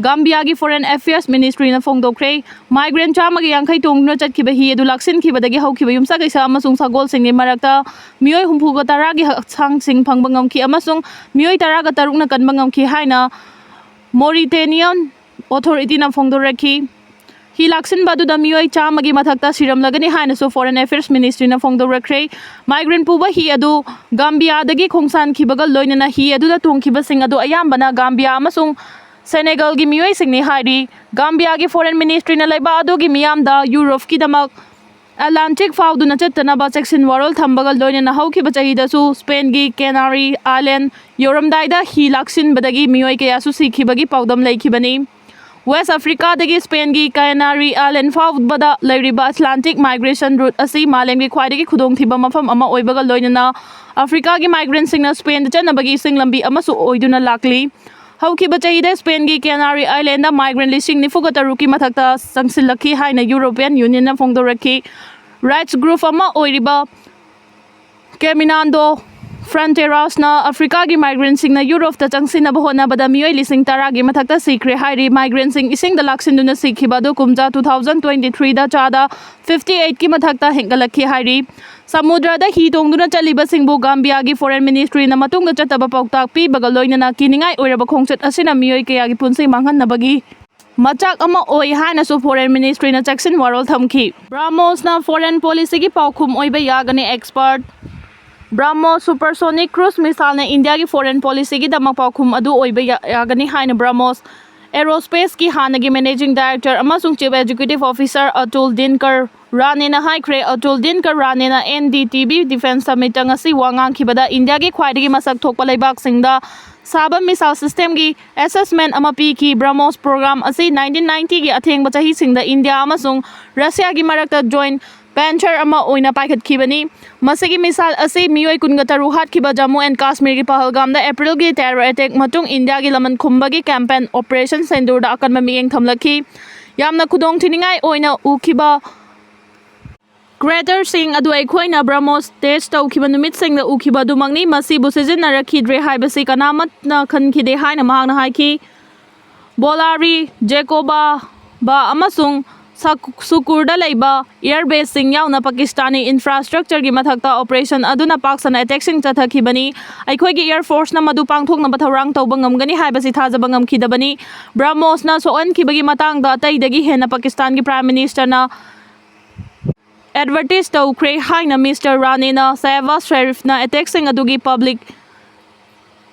ꯒꯥꯝꯕꯤꯌꯥꯒꯤ ꯐꯣꯔꯦꯟ ꯑꯦꯐꯤꯌꯔꯁ ꯃꯤꯅꯤꯁꯇ꯭ꯔꯤꯅ ꯐꯣꯡꯗꯣꯛꯈ꯭ꯔꯦ꯫ ꯃꯥꯏꯒ꯭ꯔꯦꯟ ꯆꯥꯝꯃꯒ ꯌꯥꯡꯈꯩ ꯇꯣꯡꯗꯨꯅ ꯆꯠꯈꯤꯕ ꯍꯤ ꯑꯗꯨ ꯂꯥꯛꯁꯤꯟꯈꯤꯕꯗꯒꯤ ꯍꯧꯈꯤꯕ ꯌꯨꯝꯁꯀꯩꯁ ꯑꯃꯁꯨꯡ ꯁꯒꯣꯜꯁꯤꯡꯒꯤ ꯃꯔꯛꯇ ꯃꯤꯑꯣꯏ ꯍꯨꯝꯐꯨꯒ ꯇꯔꯥꯒꯤ ꯍꯛꯆꯥꯡꯁꯤꯡ ꯐꯪꯕ ꯉꯝꯈꯤ ꯑꯃꯁꯨꯡ ꯃꯤꯑꯣꯏ ꯇꯔꯥꯒ ꯇꯔꯨꯛꯅ ꯀꯟꯕ ꯉꯝꯈꯤ ꯍꯥꯏꯅ ꯃꯣꯔꯤꯇꯦꯅꯤꯌꯟ ꯑꯣꯊꯣꯔꯤꯇꯤꯅ ꯐꯣꯡꯗꯣꯔꯛꯈꯤ꯫ ꯍꯤ ꯂꯥꯛꯁꯤꯟꯕ ꯑꯗꯨꯗ ꯃꯤꯑꯣꯏ ꯆꯥꯝꯃꯒꯤ ꯃꯊꯛꯇ ꯁꯤꯔꯝꯂꯒꯅꯤ ꯍꯥꯏꯅꯁꯨ ꯐꯣꯔꯦꯟ ꯑꯦꯐꯤꯌꯔꯁ ꯃꯤꯅꯤꯁꯇ꯭ꯔꯤꯅ ꯐꯣꯡꯗꯣꯔꯛꯈ꯭ꯔꯦ꯫ ꯃꯥꯏꯒ꯭ꯔꯦꯟ ꯄꯨꯕ ꯍꯤ ꯑꯗꯨ ꯒꯥꯝꯕꯤꯌꯥꯗꯒꯤ ꯈꯣꯡꯁꯥꯟꯈꯤꯕꯒ ꯂꯣꯏꯅꯅ ꯍꯤ ꯑꯗꯨꯗ ꯇꯣꯡꯈꯤꯕꯁꯤꯡ ꯑꯗꯨ ꯑꯌꯥꯝꯕꯅ ꯒꯥꯝꯕꯤꯌꯥ ꯑꯃꯁꯨꯡ ꯁꯦꯅꯦꯒꯜꯒꯤ ꯃꯤꯑꯣꯏꯁꯤꯡꯅꯤ ꯍꯥꯏꯔꯤ꯫ ꯒꯥꯝꯕꯤꯌꯥꯒꯤ ꯐꯣꯔꯦꯟ ꯃꯤꯅꯤꯁꯇ꯭ꯔꯤꯅ ꯂꯩꯕꯥꯛ ꯑꯗꯨꯒꯤ ꯃꯤꯌꯥꯝꯗ ꯌꯨꯔꯣꯞꯀꯤꯗꯃꯛ ꯑꯦꯠꯂꯥꯟꯇꯤꯛ ꯐꯥꯎꯗꯨꯅ ꯆꯠꯇꯅꯕ ꯆꯦꯛꯁꯤꯟ ꯋꯥꯔꯣꯜ ꯊꯝꯕꯒ ꯂꯣꯏꯅꯅ ꯍꯧꯈꯤꯕ ꯆꯍꯤꯗꯁꯨ ꯁ꯭ꯄꯦꯟꯒꯤ ꯀꯦꯅꯥꯔꯤ ꯑꯥꯏꯂꯦꯟ ꯌꯧꯔꯝꯗꯥꯏꯗ ꯍꯤ ꯂꯥꯛꯁꯤꯟꯕꯗꯒꯤ ꯃꯤꯑꯣꯏ ꯀꯌꯥꯁꯨ ꯁꯤꯈꯤꯕꯒꯤ ꯄꯥꯎꯗꯝ ꯂꯩꯈꯤꯕꯅꯤ꯫ ꯋꯦꯁ ꯑꯐ꯭ꯔꯤꯀꯥꯗꯒꯤ ꯁ꯭ꯄꯦꯟꯒꯤ ꯀꯦꯅꯥꯔꯤ ꯑꯥꯏꯂꯦꯟ ꯐꯥꯎꯕꯗ ꯂꯩꯔꯤꯕ ꯑꯦꯠꯂꯥꯟꯇꯤꯛ ꯃꯥꯏꯒ꯭ꯔꯦꯁꯟ ꯔꯨꯠ ꯑꯁꯤ ꯃꯥꯂꯦꯝꯒꯤ ꯈ꯭ꯋꯥꯏꯗꯒꯤ ꯈꯨꯗꯣꯡꯊꯤꯕ ꯃꯐꯝ ꯑꯃ ꯑꯣꯏꯕꯒ ꯂꯣꯏꯅꯅ ꯑꯐ꯭ꯔꯤꯀꯥꯒꯤ ꯃꯥꯏꯒ꯭ꯔꯦꯟꯁꯤꯡꯅ ꯁ꯭ꯄꯦꯟꯗ ꯆꯠꯅꯕꯒꯤ ꯏꯁꯤꯡ ꯂꯝꯕꯤ ꯑꯃꯁꯨ ꯑꯣꯏꯗꯨꯅ ꯂꯥꯛꯂꯤ꯫ ꯍꯧꯈꯤꯕ ꯆꯍꯤꯗ ꯁ꯭ꯄꯦꯟꯒꯤ ꯀꯦꯅꯥꯔꯤ ꯑꯥꯏꯂꯦꯟꯗ ꯃꯥꯏꯒ꯭ꯔꯦꯟ ꯂꯤꯁꯤꯡ ꯅꯤꯐꯨꯒ ꯇꯔꯨꯛꯀꯤ ꯃꯊꯛꯇ ꯆꯪꯁꯤꯜꯂꯛꯈꯤ ꯍꯥꯏꯅ ꯌꯨꯔꯣꯄꯤꯌꯟ ꯌꯨꯅꯤꯌꯟꯅ ꯐꯣꯡꯗꯣꯔꯛꯈꯤ꯫ ꯔꯥꯏꯠꯁ ꯒ꯭ꯔꯨꯞ ꯑꯃ ꯑꯣꯏꯔꯤꯕ ꯀꯦꯃꯤꯅꯥꯟꯗꯣ ꯐ꯭ꯔꯟꯇꯦꯔꯥꯁꯅ ꯑꯐ꯭ꯔꯤꯀꯥꯒꯤ ꯃꯥꯏꯒ꯭ꯔꯦꯟꯁꯤꯡꯅ ꯌꯨꯔꯣꯞꯇ ꯆꯪꯁꯤꯟꯅꯕ ꯍꯣꯠꯅꯕꯗ ꯃꯤꯑꯣꯏ ꯂꯤꯁꯤꯡ ꯇꯔꯥꯒꯤ ꯃꯊꯛꯇ ꯁꯤꯈ꯭ꯔꯦ ꯍꯥꯏꯔꯤ꯫ ꯃꯥꯏꯒ꯭ꯔꯦꯟꯁꯤꯡ ꯏꯁꯤꯡꯗ ꯂꯥꯛꯁꯤꯟꯗꯨꯅ ꯁꯤꯈꯤꯕ ꯑꯗꯨ ꯀꯨꯝꯖꯥ ꯇꯨ ꯊꯥꯎꯖꯟ ꯇ꯭ꯋꯦꯟꯇꯤ ꯊ꯭ꯔꯤꯗ ꯆꯥꯗ ꯐꯤꯐꯇꯤ ꯑꯩꯠꯀꯤ ꯃꯊꯛꯇ ꯍꯦꯟꯒꯠꯂꯛꯈꯤ ꯍꯥꯏꯔꯤ꯫ ꯁꯃꯨꯗ꯭ꯔꯗ ꯍꯤ ꯇꯣꯡꯗꯨꯅ ꯆꯠꯂꯤꯕꯁꯤꯡꯕꯨ ꯒꯥꯝꯕꯤꯌꯥꯒꯤ ꯐꯣꯔꯦꯟ ꯃꯤꯅꯤꯁꯇ꯭ꯔꯤꯅ ꯃꯇꯨꯡꯗ ꯆꯠꯇꯕ ꯄꯥꯎꯇꯥꯛ ꯄꯤꯕꯒ ꯂꯣꯏꯅꯅ ꯀꯤꯅꯤꯡꯉꯥꯏ ꯑꯣꯏꯔꯕ ꯈꯣꯡꯆꯠ ꯑꯁꯤꯅ ꯃꯤꯑꯣꯏ ꯀꯌꯥꯒꯤ ꯄꯨꯟꯁꯤ ꯃꯥꯡꯍꯟꯅꯕꯒꯤ ꯃꯆꯥꯛ ꯑꯃ ꯑꯣꯏ ꯍꯥꯏꯅꯁꯨ ꯐꯣꯔꯦꯟ ꯃꯤꯅꯤꯁꯇ꯭ꯔꯤꯅ ꯆꯦꯛꯁꯤꯟ ꯋꯥꯔꯣꯜ ꯊꯝꯈꯤ꯫ ꯕ꯭ꯔꯥꯃꯣꯁꯅ ꯐꯣꯔꯦꯟ ꯄꯣꯂꯤꯁꯤꯒꯤ ꯄꯥꯎꯈꯨꯝ ꯑꯣꯏꯕ ꯌꯥꯒꯅꯤ꯫ ꯑꯦꯛꯁꯄꯔꯠ꯫ ꯕ꯭ꯔꯥꯃꯣꯁ ꯁꯨꯄꯔꯁꯣꯅꯤꯛ ꯀ꯭ꯔꯨꯖ ꯃꯤꯁꯥꯏꯜꯅ ꯏꯟꯗꯤꯌꯥꯒꯤ ꯐꯣꯔꯦꯟ ꯄꯣꯂꯤꯁꯤꯒꯤꯗꯃꯛ ꯄꯥꯎꯈꯨꯝ ꯑꯗꯨ ꯑꯣꯏꯕ ꯌꯥ-, ꯌꯥꯒꯅꯤ ꯍꯥꯏꯅ ꯕ꯭ꯔꯥꯃꯣꯁ ꯑꯦꯔꯣꯁ꯭ꯄꯦꯁꯀꯤ ꯍꯥꯟꯅꯒꯤ ꯃꯦꯅꯦꯖꯤꯡ ꯗꯥꯏꯔꯦꯛꯇꯔ ꯑꯃꯁꯨꯡ chief executive officer Atul Dinkar ꯔꯥꯅꯦꯅ ꯍꯥꯏꯈ꯭ꯔꯦ꯫ ꯑꯇꯨꯜ ꯗꯤꯟꯀꯔ ꯔꯥꯅꯦꯅ N D T V defence ꯁꯃꯤꯠꯇ ꯉꯁꯤ ꯋꯥ ꯉꯥꯡꯈꯤꯕꯗ ꯏꯟꯗꯤꯌꯥꯒꯤ ꯈ꯭ꯋꯥꯏꯗꯒꯤ ꯃꯁꯛ ꯊꯣꯛꯄ ꯂꯩꯕꯥꯛꯁꯤꯡꯗ ꯁꯥꯕ ꯃꯤꯁꯥꯏꯜ ꯁꯤꯁꯇꯦꯝꯒꯤ ꯑꯦꯁꯦꯁꯃꯦꯟ ꯑꯃ ꯄꯤꯈꯤ꯫ ꯕ꯭ꯔꯥꯃꯣꯁ ꯄ꯭ꯔꯣꯒ꯭ꯔꯥꯝ ꯑꯁꯤ ꯅꯥꯏꯟꯇꯤꯟ ꯅꯥꯏꯟꯇꯤꯒꯤ ꯑꯊꯦꯡꯕ ꯆꯍꯤꯁꯤꯡꯗ ꯏꯟꯗꯤꯌꯥ ꯑꯃꯁꯨꯡ ꯔꯁꯤꯌꯥꯒꯤ ꯃꯔꯛꯇ ꯖꯣꯏꯟ ꯚꯦꯟꯆꯔ ꯑꯃ ꯑꯣꯏꯅ ꯄꯥꯏꯈꯠꯈꯤꯕꯅꯤ꯫ ꯃꯁꯤꯒꯤ ꯃꯤꯁꯥꯏꯜ ꯑꯁꯤ ꯃꯤꯑꯣꯏ ꯀꯨꯟꯒ ꯇꯔꯨꯛ ꯍꯥꯠꯈꯤꯕ ꯖꯝꯃꯨ ꯑꯦꯟ ꯀꯥꯁꯃꯤꯔꯒꯤ ꯄꯍꯜꯒꯥꯝꯗ ꯑꯦꯄ꯭ꯔꯤꯜꯒꯤ ꯇꯦꯔꯣꯔ ꯑꯦꯇꯦꯛ ꯃꯇꯨꯡ ꯏꯟꯗꯤꯌꯥꯒꯤ ꯂꯃꯟ ꯈꯨꯝꯕꯒꯤ ꯀꯦꯝꯄꯦꯟ ꯑꯣꯄꯔꯦꯁꯟ ꯁꯦꯟꯗꯨꯔꯗ ꯑꯀꯟꯕ ꯃꯤꯠꯌꯦꯡ ꯊꯝꯂꯛꯈꯤ꯫ ꯌꯥꯝꯅ ꯈꯨꯗꯣꯡꯊꯤꯅꯤꯡꯉꯥꯏ ꯑꯣꯏꯅ ꯎꯈꯤꯕ ꯀ꯭ꯔꯦꯇꯔꯁꯤꯡ ꯑꯗꯨ ꯑꯩꯈꯣꯏꯅ ꯕ꯭ꯔꯥꯃꯣꯁ ꯇꯦꯁ ꯇꯧꯈꯤꯕ ꯅꯨꯃꯤꯠꯁꯤꯡꯗ ꯎꯈꯤꯕ ꯑꯗꯨꯃꯛꯅꯤ꯫ ꯃꯁꯤꯕꯨ ꯁꯤꯖꯤꯟꯅꯔꯛꯈꯤꯗ꯭ꯔꯦ ꯍꯥꯏꯕꯁꯤ ꯀꯅꯥꯃꯠꯅ ꯈꯟꯈꯤꯗꯦ ꯍꯥꯏꯅ ꯃꯍꯥꯛꯅ ꯍꯥꯏꯈꯤ꯫ ꯕꯣꯂꯥꯔꯤ, ꯖꯦꯀꯣꯕꯥꯕꯥ ꯑꯃꯁꯨꯡ ꯁꯛ-, ꯁꯨꯀꯨꯔꯗ ꯂꯩꯕ ꯑꯦꯌꯔꯕꯦꯁꯁꯤꯡ ꯌꯥꯎꯅ ꯄꯥꯀꯤꯁꯇꯥꯅꯤ ꯏꯟꯐ꯭ꯔꯥꯁꯇ꯭ꯔꯛꯆꯔꯒꯤ ꯃꯊꯛꯇ ꯑꯣꯄꯔꯦꯁꯟ ꯑꯗꯨꯅ ꯄꯥꯛ ꯁꯟꯅ ꯑꯦꯇꯦꯛꯁꯤꯡ ꯆꯠꯊꯈꯤꯕꯅꯤ꯫ ꯑꯩꯈꯣꯏꯒꯤ ꯑꯦꯌꯔ ꯐꯣꯔꯁꯅ ꯃꯗꯨ ꯄꯥꯡꯊꯣꯛꯅꯕ ꯊꯧꯔꯥꯡ ꯇꯧꯕ ꯉꯝꯒꯅꯤ ꯍꯥꯏꯕꯁꯤ ꯊꯥꯖꯕ ꯉꯝꯈꯤꯗꯕꯅꯤ꯫ ꯕ꯭ꯔꯥꯃꯣꯁꯅ ꯁꯣꯛꯍꯟꯈꯤꯕꯒꯤ ꯃꯇꯥꯡꯗ ꯑꯇꯩꯗꯒꯤ ꯍꯦꯟꯅ ꯄꯥꯀꯤꯁꯇꯥꯟꯒꯤ ꯄ꯭ꯔꯥꯏꯝ ꯃꯤꯅꯤꯁꯇꯔꯅ ꯑꯦꯗꯚꯔꯇꯤꯁ ꯇꯧꯈ꯭ꯔꯦ ꯍꯥꯏꯅ ꯃꯤꯁꯇꯔ ꯔꯥꯅꯦꯅ ꯁꯍꯕꯥꯖ ꯁꯦꯔꯤꯐꯅ ꯑꯦꯇꯦꯛꯁꯤꯡ ꯑꯗꯨꯒꯤ ꯄꯕ꯭ꯂꯤꯛ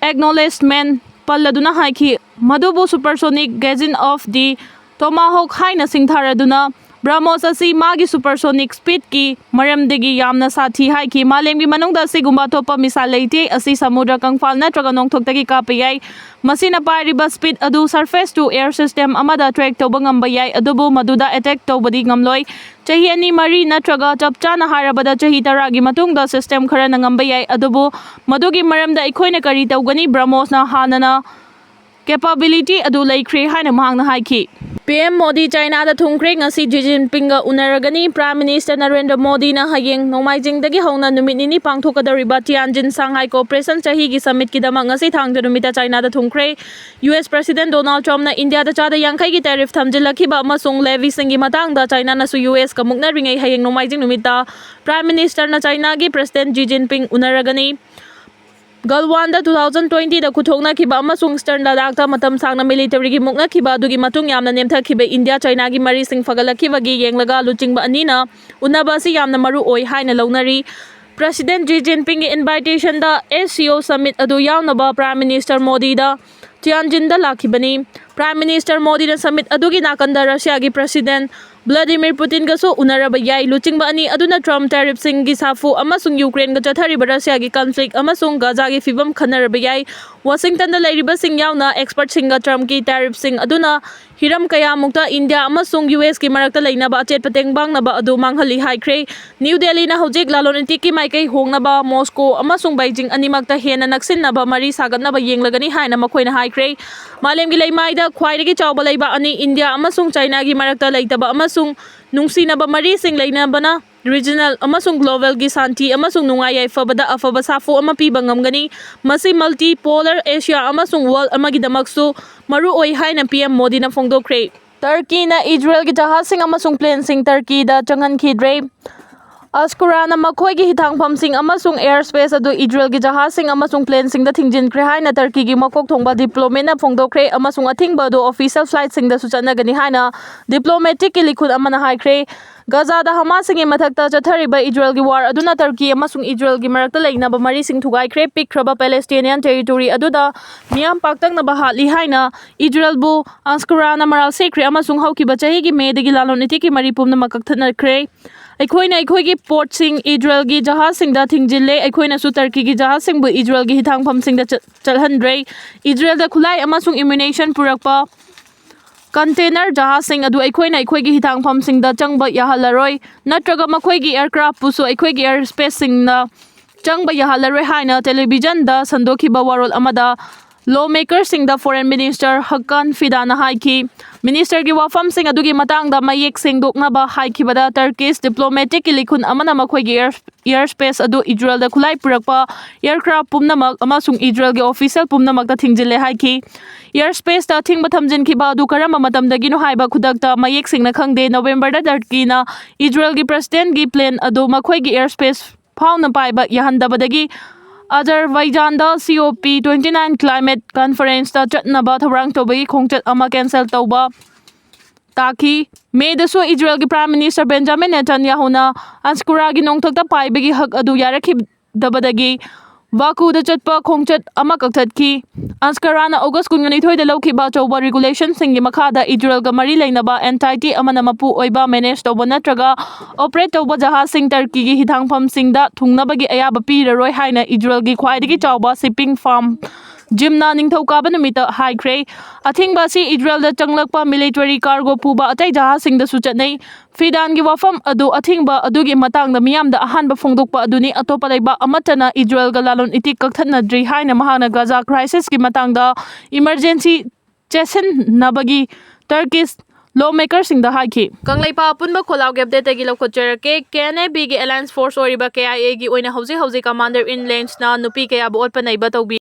ꯑꯦꯛꯅꯣꯂꯦꯖꯃꯦꯟ ꯄꯜꯂꯗꯨꯅ ꯍꯥꯏꯈꯤ, ꯃꯗꯨꯕꯨ ꯁꯨꯄꯔꯁꯣꯅꯤꯛ ꯒꯦꯖꯤꯟ ꯑꯣꯐ ꯗꯤ ꯇꯣꯃꯥꯍꯣꯛ ꯍꯥꯏꯅ ꯁꯤꯡꯊꯥꯔꯗꯨꯅ BrahMos ꯑꯁꯤ ꯃꯥꯒꯤ supersonic speedꯀꯤ ꯃꯔꯝꯗꯒꯤ ꯌꯥꯝꯅ ꯁꯥꯊꯤ ꯍꯥꯏꯈꯤ꯫ "ꯃꯥꯂꯦꯝꯒꯤ ꯃꯅꯨꯡꯗ ꯑꯁꯤꯒꯨꯝꯕ ꯑꯇꯣꯞꯄ missile ꯂꯩꯇꯦ꯫ ꯑꯁꯤ ꯁꯃꯨꯗ꯭ꯔ ꯀꯪꯐꯥꯜ ꯅꯠꯇ꯭ꯔꯒ ꯅꯣꯡꯊꯛꯇꯒꯤ ꯀꯥꯞꯄ ꯌꯥꯏ꯫ ꯃꯁꯤꯅ ꯄꯥꯏꯔꯤꯕ speed ꯑꯗꯨ surface to air system ꯑꯃꯗ track ꯇꯧꯕ ꯉꯝꯕ ꯌꯥꯏ, ꯑꯗꯨꯕꯨ ꯃꯗꯨꯗ attack ꯇꯧꯕꯗꯤ ꯉꯝꯂꯣꯏ꯫ ꯆꯍꯤ ꯑꯅꯤ, ꯃꯔꯤ ꯅꯠꯇ꯭ꯔꯒ ꯆꯞ ꯆꯥꯅ ꯍꯥꯏꯔꯕꯗ ꯆꯍꯤ ꯇꯔꯥꯒꯤ ꯃꯇꯨꯡꯗ system ꯈꯔꯅ ꯉꯝꯕ ꯌꯥꯏ, ꯑꯗꯨꯕꯨ ꯃꯗꯨꯒꯤ ꯃꯔꯝꯗ ꯑꯩꯈꯣꯏꯅ ꯀꯔꯤ ꯇꯧꯒꯅꯤ?" BrahMosꯅ ꯍꯥꯟꯅꯅ capability ꯑꯗꯨ ꯂꯩꯈ꯭ꯔꯦ ꯍꯥꯏꯅ ꯃꯍꯥꯛꯅ ꯍꯥꯏꯈꯤ꯫ ꯄꯤ ꯑꯦꯝ ꯃꯣꯗꯤ ꯆꯥꯏꯅꯥꯗ ꯊꯨꯡꯈ꯭ꯔꯦ꯫ ꯉꯁꯤ ꯖꯤ ꯖꯤꯟꯄꯤꯡꯒ ꯎꯅꯔꯒꯅꯤ꯫ Prime Minister ꯅꯔꯦꯟꯗ꯭ꯔ ꯃꯣꯗꯤꯅ ꯍꯌꯦꯡ ꯅꯣꯡꯃꯥꯏꯖꯤꯡꯗꯒꯤ ꯍꯧꯅ ꯅꯨꯃꯤꯠ ꯅꯤꯅꯤ ꯄꯥꯡꯊꯣꯛꯀꯗꯧꯔꯤꯕ Tianjin Shanghai Cooperation ꯆꯍꯤꯒꯤ summitꯀꯤꯗꯃꯛ ꯉꯁꯤ ꯊꯥꯡꯖ ꯅꯨꯃꯤꯠꯇ ꯆꯥꯏꯅꯥꯗ ꯊꯨꯡꯈ꯭ꯔꯦ꯫ ꯌꯨ ꯑꯦꯁ President Donald Trumpꯅ ꯏꯟꯗꯤꯌꯥꯗ ꯆꯥꯗ ꯌꯥꯡꯈꯩꯒꯤ tariff ꯊꯝꯖꯤꯜꯂꯛꯈꯤꯕ ꯑꯃꯁꯨꯡ levyꯁꯤꯡꯒꯤ ꯃꯇꯥꯡꯗ ꯆꯥꯏꯅꯥꯅꯁꯨ ꯌꯨ ꯑꯦꯁꯀ ꯃꯨꯛꯅꯔꯤꯉꯩ ꯍꯌꯦꯡ ꯅꯣꯡꯃꯥꯏꯖꯤꯡ ꯅꯨꯃꯤꯠꯇ Prime Ministerꯅ ꯆꯥꯏꯅꯥꯒꯤ President ꯖꯤ ꯖꯤꯟꯄꯤꯡ ꯎꯅꯔꯒꯅꯤ꯫ ꯒꯜꯋꯥꯟꯗ two thousand twentyꯗ ꯈꯨꯊꯣꯛꯅꯈꯤꯕ ꯑꯃꯁꯨꯡ Eastern ꯂꯗꯥꯈꯇ ꯃꯇꯝ ꯁꯥꯡꯅ militaryꯒꯤ ꯃꯨꯛꯅꯈꯤꯕ ꯑꯗꯨꯒꯤ ꯃꯇꯨꯡ ꯌꯥꯝꯅ ꯅꯦꯝꯊꯈꯤꯕ ꯏꯟꯗꯤꯌꯥ ꯆꯥꯏꯅꯥꯒꯤ ꯃꯔꯤꯁꯤꯡ ꯐꯒꯠꯂꯛꯈꯤꯕꯒꯤ ꯌꯦꯡꯂꯒ ꯂꯨꯆꯤꯡꯕ ꯑꯅꯤꯅ ꯎꯅꯕ ꯑꯁꯤ ꯌꯥꯝꯅ ꯃꯔꯨ ꯑꯣꯏ ꯍꯥꯏꯅ ꯂꯧꯅꯔꯤ꯫ President ꯖꯤ ꯖꯤꯟꯄꯤꯡꯒꯤ invitationꯗ S C O summit ꯑꯗꯨ ꯌꯥꯎꯅꯕ Prime Minister ꯃꯣꯗꯤꯗ ꯇꯤꯌꯥꯟꯖꯤꯟꯗ ꯂꯥꯛꯈꯤꯕꯅꯤ꯫ Prime Minister ꯃꯣꯗꯤꯅ summit ꯑꯗꯨꯒꯤ ꯅꯥꯀꯟꯗ ꯔꯁꯤꯌꯥꯒꯤ President Vladimir Putinꯒꯁꯨ ꯎꯅꯔꯕ ꯌꯥꯏ꯫ ꯂꯨꯆꯤꯡꯕ ꯑꯅꯤ ꯑꯗꯨꯅ Trump tariffꯁꯤꯡꯒꯤ ꯁꯥꯐꯨ ꯑꯃꯁꯨꯡ ꯌꯨꯀ꯭ꯔꯦꯟꯒ ꯆꯠꯊꯔꯤꯕ ꯔꯁꯤꯌꯥꯒꯤ conflict ꯑꯃꯁꯨꯡ ꯒꯥꯖꯥꯒꯤ ꯐꯤꯕꯝ ꯈꯟꯅꯔꯕ ꯌꯥꯏ꯫ ꯋꯥꯁꯤꯡꯇꯟꯗ ꯂꯩꯔꯤꯕꯁꯤꯡ ꯌꯥꯎꯅ expertꯁꯤꯡꯒ Trumpꯀꯤ tariffꯁꯤꯡ ꯑꯗꯨꯅ ꯍꯤꯔꯝ ꯀꯌꯥꯃꯨꯛꯇ ꯏꯟꯗꯤꯌꯥ ꯑꯃꯁꯨꯡ ꯌꯨ ꯑꯦꯁꯀꯤ ꯃꯔꯛꯇ ꯂꯩꯅꯕ ꯑꯆꯦꯠꯄ ꯇꯦꯡꯕꯥꯡꯅꯕ ꯑꯗꯨ ꯃꯥꯡꯍꯜꯂꯤ ꯍꯥꯏꯈ꯭ꯔꯦ꯫ ꯅ꯭ꯌꯨ ꯗꯦꯜꯂꯤꯅ ꯍꯧꯖꯤꯛ ꯂꯂꯣꯟ ꯏꯇꯤꯛꯀꯤ ꯃꯥꯏꯀꯩ ꯍꯣꯡꯅꯕ ꯃꯣꯁꯀꯣ ꯑꯃꯁꯨꯡ ꯕꯩꯖꯤꯡ ꯑꯅꯤꯃꯛꯇ ꯍꯦꯟꯅ ꯅꯛꯁꯤꯟꯅꯕ ꯃꯔꯤ ꯁꯥꯒꯠꯅꯕ ꯌꯦꯡꯂꯒꯅꯤ ꯍꯥꯏꯅ ꯃꯈꯣꯏꯅ ꯍꯥꯏꯈ꯭ꯔꯦ꯫ ꯃꯥꯂꯦꯝꯒꯤ ꯂꯩꯃꯥꯏꯗ ꯈ꯭ꯋꯥꯏꯗꯒꯤ ꯆꯥꯎꯕ ꯂꯩꯕꯥꯛ ꯑꯅꯤ ꯏꯟꯗꯤꯌꯥ ꯑꯃꯁꯨꯡ ꯆꯥꯏꯅꯥꯒꯤ ꯃꯔꯛꯇ ꯂꯩꯇꯕ ꯑꯃꯁꯨꯡ ꯅꯨꯡꯁꯤꯅꯕ ꯃꯔꯤꯁꯤꯡ ꯂꯩꯅꯕꯅ regional ꯑꯃꯁꯨꯡ globalꯒꯤ ꯁꯥꯟꯇꯤ ꯑꯃꯁꯨꯡ ꯅꯨꯡꯉꯥꯏ ꯌꯥꯏꯐꯕꯗ ꯑꯐꯕ ꯁꯥꯐꯨ ꯑꯃ ꯄꯤꯕ ꯉꯝꯒꯅꯤ꯫ ꯃꯁꯤ multipolar Asia ꯑꯃꯁꯨꯡ world ꯑꯃꯒꯤꯗꯃꯛꯁꯨ ꯃꯔꯨ ꯑꯣꯏ ꯍꯥꯏꯅ ꯄꯤ ꯑꯦꯝ ꯃꯣꯗꯤꯅ ꯐꯣꯡꯗꯣꯛꯈ꯭ꯔꯦ꯫ ꯇꯔꯀꯤꯅ ꯏꯖꯔꯦꯜꯒꯤ ꯖꯍꯥꯖꯁꯤꯡ ꯑꯃꯁꯨꯡ planeꯁꯤꯡ ꯇꯔꯀꯤꯗ ꯆꯪꯍꯟꯈꯤꯗ꯭ꯔꯦ꯫ ꯑꯁꯀꯨꯔꯥꯅ ꯃꯈꯣꯏꯒꯤ ꯍꯤꯊꯥꯡꯐꯝꯁꯤꯡ ꯑꯃꯁꯨꯡ ꯑꯦꯌꯔ ꯁ꯭ꯄꯦꯁ ꯑꯗꯨ ꯏꯖꯔꯦꯜꯒꯤ ꯖꯍꯥꯖꯁꯤꯡ ꯑꯃꯁꯨꯡ ꯄ꯭ꯂꯦꯟꯁꯤꯡꯗ ꯊꯤꯡꯖꯤꯟꯈ꯭ꯔꯦ ꯍꯥꯏꯅ ꯇꯔꯀꯤꯒꯤ ꯃꯀꯣꯛ ꯊꯣꯡꯕ ꯗꯤꯄ꯭ꯂꯣꯃꯦꯠꯅ ꯐꯣꯡꯗꯣꯛꯈ꯭ꯔꯦ, ꯑꯃꯁꯨꯡ ꯑꯊꯤꯡꯕ ꯑꯗꯨ ꯑꯣꯐꯤꯁꯤꯌꯦꯜ ꯐ꯭ꯂꯥꯏꯠꯁꯤꯡꯗꯁꯨ ꯆꯠꯅꯒꯅꯤ ꯍꯥꯏꯅ ꯗꯤꯄ꯭ꯂꯣꯃꯦꯇꯤꯛꯀꯤ ꯂꯤꯈꯨꯟ ꯑꯃꯅ ꯍꯥꯏꯈ꯭ꯔꯦ꯫ ꯒꯖꯥꯗ ꯍꯃꯥꯁꯁꯤꯡꯒꯤ ꯃꯊꯛꯇ ꯆꯠꯊꯔꯤꯕ ꯏꯖꯔꯦꯜꯒꯤ ꯋꯥꯔ ꯑꯗꯨꯅ ꯇꯔꯀꯤ ꯑꯃꯁꯨꯡ ꯏꯖꯔꯦꯜꯒꯤ ꯃꯔꯛꯇ ꯂꯩꯅꯕ ꯃꯔꯤꯁꯤꯡ ꯊꯨꯒꯥꯏꯈ꯭ꯔꯦ꯫ ꯄꯤꯛꯈ꯭ꯔꯕ ꯄꯦꯂꯦꯁꯇꯤꯅꯤꯌꯥꯟ ꯇꯦꯔꯤꯇꯣꯔꯤ ꯑꯗꯨꯗ ꯃꯤꯌꯥꯝ ꯄꯥꯛꯇꯛꯅꯕ ꯍꯥꯠꯂꯤ ꯍꯥꯏꯅ ꯏꯖꯔꯦꯜꯕꯨ ꯑꯁꯀꯨꯔꯥꯅ ꯃꯔꯥꯜ ꯁꯤꯈ꯭ꯔꯦ, ꯑꯃꯁꯨꯡ ꯍꯧꯈꯤꯕ ꯆꯍꯤꯒꯤ ꯃꯦꯗꯒꯤ ꯂꯂꯣꯟ ꯏꯇꯤꯛꯀꯤ ꯃꯔꯤ ꯄꯨꯝꯅꯃꯛ ꯀꯛꯊꯠꯅꯈ꯭ꯔꯦ꯫ ꯑꯩꯈꯣꯏꯅ ꯑꯩꯈꯣꯏꯒꯤ ꯄꯣꯠꯁꯤꯡ ꯏꯖꯔꯦꯜꯒꯤ ꯖꯍꯥꯖꯁꯤꯡꯗ ꯊꯤꯡꯖꯤꯜꯂꯦ꯫ ꯑꯩꯈꯣꯏꯅꯁꯨ ꯇꯔꯀꯤꯒꯤ ꯖꯍꯥꯖꯁꯤꯡꯕꯨ ꯏꯖꯔꯦꯜꯒꯤ ꯍꯤꯊꯥꯡꯐꯝꯁꯤꯡꯗ ꯆꯠ-, ꯆꯠꯍꯟꯗ꯭ꯔꯦ꯫ ꯏꯖꯔꯦꯜꯗ ꯈꯨꯠꯂꯥꯏ ꯑꯃꯁꯨꯡ ꯑꯦꯃꯨꯅꯤꯁꯟ ꯄꯨꯔꯛꯄ ꯀꯟꯇꯦꯅꯔ ꯖꯍꯥꯖꯁꯤꯡ ꯑꯗꯨ ꯑꯩꯈꯣꯏꯅ ꯑꯩꯈꯣꯏꯒꯤ ꯍꯤꯊꯥꯡꯐꯝꯁꯤꯡꯗ ꯆꯪꯕ ꯌꯥꯍꯜꯂꯔꯣꯏ, ꯅꯠꯇ꯭ꯔꯒ ꯃꯈꯣꯏꯒꯤ ꯑꯦꯌꯔꯀ꯭ꯔꯥꯐꯄꯨꯁꯨ ꯑꯩꯈꯣꯏꯒꯤ ꯑꯦꯌꯔ ꯁ꯭ꯄꯦꯁꯁꯤꯡꯅ ꯆꯪꯕ ꯌꯥꯍꯜꯂꯔꯣꯏ ꯍꯥꯏꯅ ꯇꯦꯂꯤꯚꯤꯖꯟꯗ ꯁꯟꯗꯣꯛꯈꯤꯕ ꯋꯥꯔꯣꯜ ꯑꯃꯗ ꯂꯣ ꯃꯦꯀꯔꯁꯤꯡꯗ ꯐꯣꯔꯦꯟ ꯃꯤꯅꯤꯁꯇꯔ ꯍꯛꯀꯥꯟ ꯐꯤꯗꯥꯅ ꯍꯥꯏꯈꯤ꯫ ꯃꯤꯅꯤꯁꯇꯔꯒꯤ ꯋꯥꯐꯝꯁꯤꯡ ꯑꯗꯨꯒꯤ ꯃꯇꯥꯡꯗ ꯃꯌꯦꯛ ꯁꯦꯡꯗꯣꯛꯅꯕ ꯍꯥꯏꯈꯤꯕꯗ ꯇꯔꯀꯤꯁ ꯗꯤꯄ꯭ꯂꯣꯃꯦꯇꯤꯛꯀꯤ ꯂꯤꯈꯨꯟ ꯑꯃꯅ ꯃꯈꯣꯏꯒꯤ ꯑꯦꯌꯔ, ꯑꯦꯌꯔ ꯁ꯭ꯄꯦꯁ ꯑꯗꯨ ꯏꯖꯔꯦꯜꯗ ꯈꯨꯠꯂꯥꯏ ꯄꯨꯔꯛꯄ ꯑꯦꯌꯔꯀ꯭ꯔꯥꯐ ꯄꯨꯝꯅꯃꯛ ꯑꯃꯁꯨꯡ ꯏꯖꯔꯦꯜꯒꯤ ꯑꯣꯐꯤꯁꯤꯌꯦꯜ ꯄꯨꯝꯅꯃꯛꯇ ꯊꯤꯡꯖꯤꯜꯂꯦ ꯍꯥꯏꯈꯤ꯫ ꯑꯦꯌꯔ ꯁ꯭ꯄꯦꯁꯇ ꯑꯊꯤꯡꯕ ꯊꯝꯖꯤꯟꯈꯤꯕ ꯑꯗꯨ ꯀꯔꯝꯕ ꯃꯇꯝꯗꯒꯤꯅꯣ ꯍꯥꯏꯕ ꯈꯨꯗꯛꯇ ꯃꯌꯦꯛ ꯁꯦꯡꯅ ꯈꯪꯗꯦ꯫ ꯅꯣꯕꯦꯝꯕꯔꯗ ꯇꯔꯀꯤꯅ ꯏꯖꯔꯦꯜꯒꯤ ꯄ꯭ꯔꯦꯁꯤꯗꯦꯟꯠꯀꯤ ꯄ꯭ꯂꯦꯟ ꯑꯗꯨ ꯃꯈꯣꯏꯒꯤ ꯑꯦꯌꯔ ꯁ꯭ꯄꯦꯁ ꯐꯥꯎꯅ ꯄꯥꯏꯕ ꯌꯥꯍꯟꯗꯕꯗꯒꯤ ꯑꯖꯔꯕꯥꯏꯖꯥꯟꯗ ꯁꯤ ꯑꯣ ꯄꯤ ꯇ꯭ꯋꯦꯟꯇꯤ ꯅꯥꯏꯟ ꯀ꯭ꯂꯥꯏꯃꯦꯠ ꯀꯟꯐꯔꯦꯟꯁꯇ ꯆꯠꯅꯕ ꯊꯧꯔꯥꯡ ꯇꯧꯕꯒꯤ ꯈꯣꯡꯆꯠ ꯑꯃ ꯀꯦꯟꯁꯦꯜ ꯇꯧꯕ ꯇꯥꯈꯤ꯫ ꯃꯦꯗꯁꯨ ꯏꯖꯔꯦꯜꯒꯤ ꯄ꯭ꯔꯥꯏꯝ ꯃꯤꯅꯤꯁꯇꯔ ꯕꯦꯟꯖꯥꯃꯤꯟ ꯅꯦꯇꯟꯌꯥꯍꯨꯅ ꯑꯟꯁꯀꯨꯔꯥꯒꯤ ꯅꯣꯡꯊꯛꯇ ꯄꯥꯏꯕꯒꯤ ꯍꯛ ꯑꯗꯨ ꯌꯥꯔꯛꯈꯤꯗꯕꯗꯒꯤ ꯕꯥꯀꯨꯗ ꯆꯠꯄ ꯈꯣꯡꯆꯠ ꯑꯃ ꯀꯛꯊꯠꯈꯤ꯫ ꯑꯟꯁꯀꯔꯥꯅ ꯑꯣꯒꯁ ꯀꯨꯟꯅꯤꯊꯣꯏꯗ ꯂꯧꯈꯤꯕ ꯑꯆꯧꯕ ꯔꯤꯒꯨꯂꯦꯁꯟꯁꯤꯡꯒꯤ ꯃꯈꯥꯗ ꯏꯖꯔꯦꯜꯒ ꯃꯔꯤ ꯂꯩꯅꯕ ꯑꯦꯟꯇꯥꯏꯇꯤ ꯑꯃꯅ ꯃꯄꯨ ꯑꯣꯏꯕ, ꯃꯦꯅꯦꯖ ꯇꯧꯕ ꯅꯠꯇ꯭ꯔꯒ ꯑꯣꯄꯔꯦꯠ ꯇꯧꯕ ꯖꯍꯥꯖꯁꯤꯡ ꯇꯔꯀꯤꯒꯤ ꯍꯤꯊꯥꯡꯐꯝꯁꯤꯡꯗ ꯊꯨꯡꯅꯕꯒꯤ ꯑꯌꯥꯕ ꯄꯤꯔꯔꯣꯏ ꯍꯥꯏꯅ ꯏꯖꯔꯦꯜꯒꯤ ꯈ꯭ꯋꯥꯏꯗꯒꯤ ꯆꯥꯎꯕ ꯁꯤꯄꯤꯡ ꯐꯥꯔꯝ ꯖꯤꯝꯅ ꯅꯤꯡꯊꯧꯀꯥꯕ ꯅꯨꯃꯤꯠꯇ ꯍꯥꯏꯈ꯭ꯔꯦ꯫ ꯑꯊꯤꯡꯕ ꯑꯁꯤ ꯏꯖꯔꯦꯜꯗ ꯆꯪꯂꯛꯄ ꯃꯤꯂꯤꯇꯔꯤ ꯀꯥꯔꯒꯣ ꯄꯨꯕ ꯑꯇꯩ ꯖꯍꯥꯖꯁꯤꯡꯗꯁꯨ ꯆꯠꯅꯩ꯫ ꯐꯤꯗꯥꯟꯒꯤ ꯋꯥꯐꯝ ꯑꯗꯨ ꯑꯊꯤꯡꯕ ꯑꯗꯨꯒꯤ ꯃꯇꯥꯡꯗ ꯃꯤꯌꯥꯝꯗ ꯑꯍꯥꯟꯕ ꯐꯣꯡꯗꯣꯛꯄ ꯑꯗꯨꯅꯤ꯫ ꯑꯇꯣꯞꯄ ꯂꯩꯕꯥꯛ ꯑꯃꯠꯇꯅ ꯏꯖꯔꯦꯜꯒ ꯂꯂꯣꯟ ꯏꯇꯤꯛ ꯀꯛꯊꯠꯅꯗ꯭ꯔꯤ ꯍꯥꯏꯅ ꯃꯍꯥꯛꯅ ꯒꯥꯖꯥ ꯀ꯭ꯔꯥꯏꯁꯤꯁꯀꯤ ꯃꯇꯥꯡꯗ ꯏꯃꯔꯖꯦꯟꯁꯤ ꯆꯦꯁꯤꯟꯅꯕꯒꯤ ꯇꯔꯀꯤꯁ ꯂꯣ ꯃꯦꯀꯔꯁꯤꯡꯗ ꯍꯥꯏꯈꯤ꯫ ꯀꯪꯂꯩꯄꯥꯛ ꯑꯄꯨꯟꯕ ꯈꯣꯜꯂꯥꯎꯒꯤ ꯑꯞꯗꯦꯠꯇꯒꯤ ꯂꯧꯈꯠꯆꯔꯛꯀꯦ꯫ ꯀꯦ ꯑꯦꯟ ꯑꯦ ꯕꯤꯒꯤ ꯑꯦꯂꯥꯏꯟꯁ ꯐꯣꯔꯁ ꯑꯣꯏꯔꯤꯕ ꯀꯦ ꯑꯥꯏ ꯑꯦꯒꯤ ꯑꯣꯏꯅ ꯍꯧꯖꯤꯛ ꯍꯧꯖꯤꯛ ꯀꯃꯥꯟꯗꯔ ꯏꯟ ꯂꯦꯟꯁꯅ ꯅꯨꯄꯤ ꯀꯌꯥꯕꯨ ꯑꯣꯠꯄ ꯅꯩꯕ ꯇꯧꯕꯤ꯫